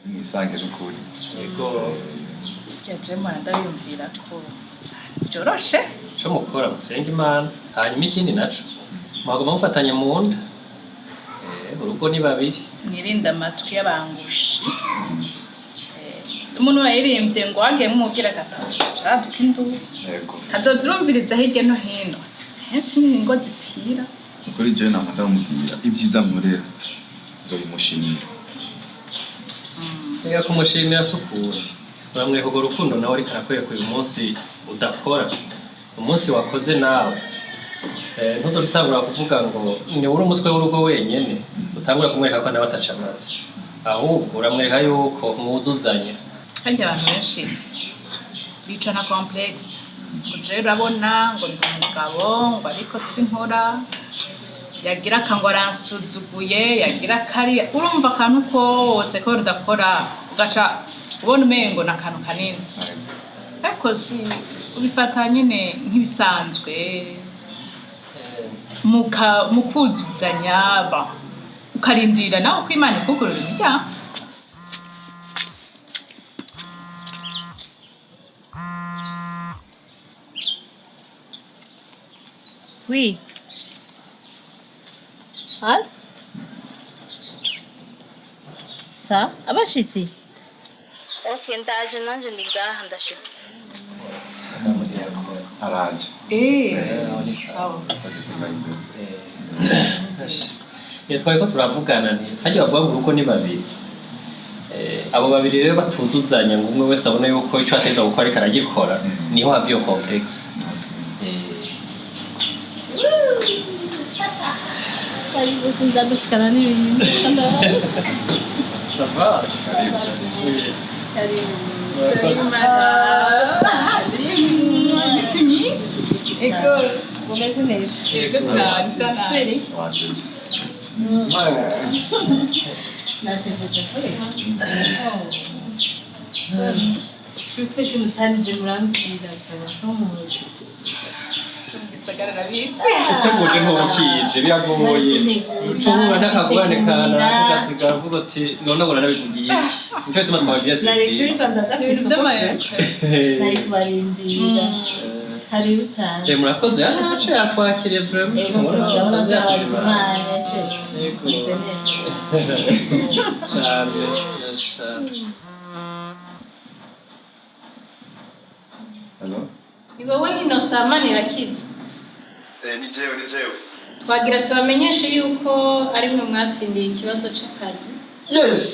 Mwisange n'ukuri. Yego. Yaje mpora ndabiyumvira ko byoroshe. Ico mukora, musenge Imana, hanyuma ikindi naco muhaguma mufatanye mu nda. Urugo ni babiri. Mwirinde amatwi y'abangushi. Umuntu wayirimbye ngo wagiye mumubwira gatatu caraduka induru. Kazoza urumviriza hirya no hino, henshi ni ingo zipfira. Ukuri jewe nama ndamubwira ibyiza nkorera, nzobimushimira. Reka kumushimira si ukundi, uramwereka urwo rukundo nawe ariko arakwereka. Uyu munsi udakora, umunsi wakoze nawe, ntuzoce utangura kuvuga ngo ni uri umutwe w'urugo wenyene. Utangura kumwereka ko nawe ataca amatsi, ahubwo uramwereka yuko mwuzuzanya. Harya abantu benshi bica na complexe, ngo jewe urabona ngo ndi umugabo, ngo ariko sinkora, yagira aka ngo aransuzuguye, yagira kariya. Urumva akantu kose ko udakora ugaca ubona umengo ni akantu kanini, ariko si ubifata nyine nk'ibisanzwe, mukuzuzanya ba ukarindira nawe ko Imana ikugurura imiryango. Oui. Al? Sa, abashitsi? Okay, ndaje nanje, ndi ngaha, ndashitse. Madamu ntiyakora. Araje. Ni sawa. Bageze ngaho imbere. Twari ko turavugana nti hajya bavuga ngo urugo ni babiri. Abo babiri rero batuzuzanya, ngo umwe wese abone yuko ico ateza gukora ariko aragikora, niho hava iyo complexe. Karibu, sinzagushikana n'ibintu. Ça va? Karibu. Imisi myinshi. Ego. Mumeze neza? Ego cyane, isa nabi. Watevye. Natevye kure. Twese mutanije murambwira akaba muzi. Gisagara arabitse. Uteguje ntubukije, biragoye. Ucubura n'akagurane kanaka ugasigara uvuga uti none ngo narabivugiye iki? Nico gituma twababwiye Nari kuri surprise. Sandaza. Ibintu by'amayeri. Nari kubarindira. Karibu cyane. Murakoze, yaracu yatwakiriye vraiment. Ego, Murakoze, ndabona yatuzimana. Imana. Yego. Cyane cyane. Hello? Ni wowe Innocent Manirakiza? Ni jewe, ni jewe. Twagira tubamenyeshe yuko ari mwe mwatsindiye ikibazo c'akazi. Yes.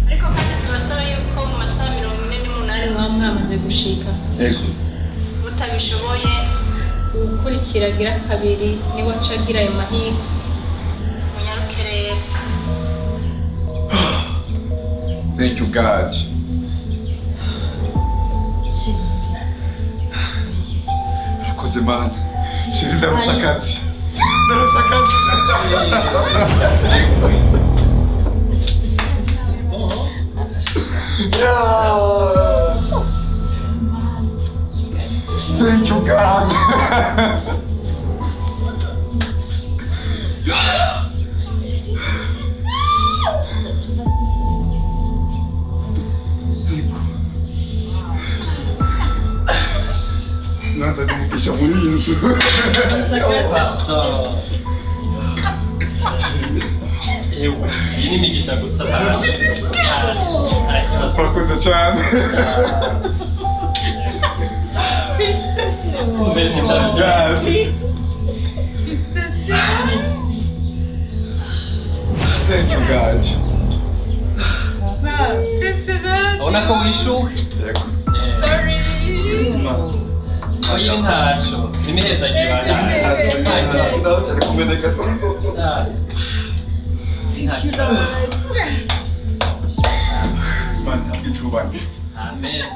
Ariko kandi turasaba yuko mu masaha 48 muba mwamaze gushika. Ego. Mutabishoboye, uwukurikira agira kabiri niwe aca agira ayo mahirwe. Munyaruke rero. Thank you, God. Chérie. Urakoze Mana. Chérie, ndaronse akazi. Ndaronse akazi. C'est bon. Yeah. Thank you, God. Yego. Nanza umugisha muri iyi nzu. Pardon. Ewe, iyi ni imigisha gusa, nta kibazo. Urakoze cyane. Félicitations. Félicitations. God. Félicitations. Thank you, God. Félicitations. Ubona ko wishuwe. Yego. Sorry. Oya, ntaco nimihezagiro ibandanye. Nta kibazo. Naho cyari kumeneka. Nta kibazo. Imana ihabwe icyubahiro. Amen.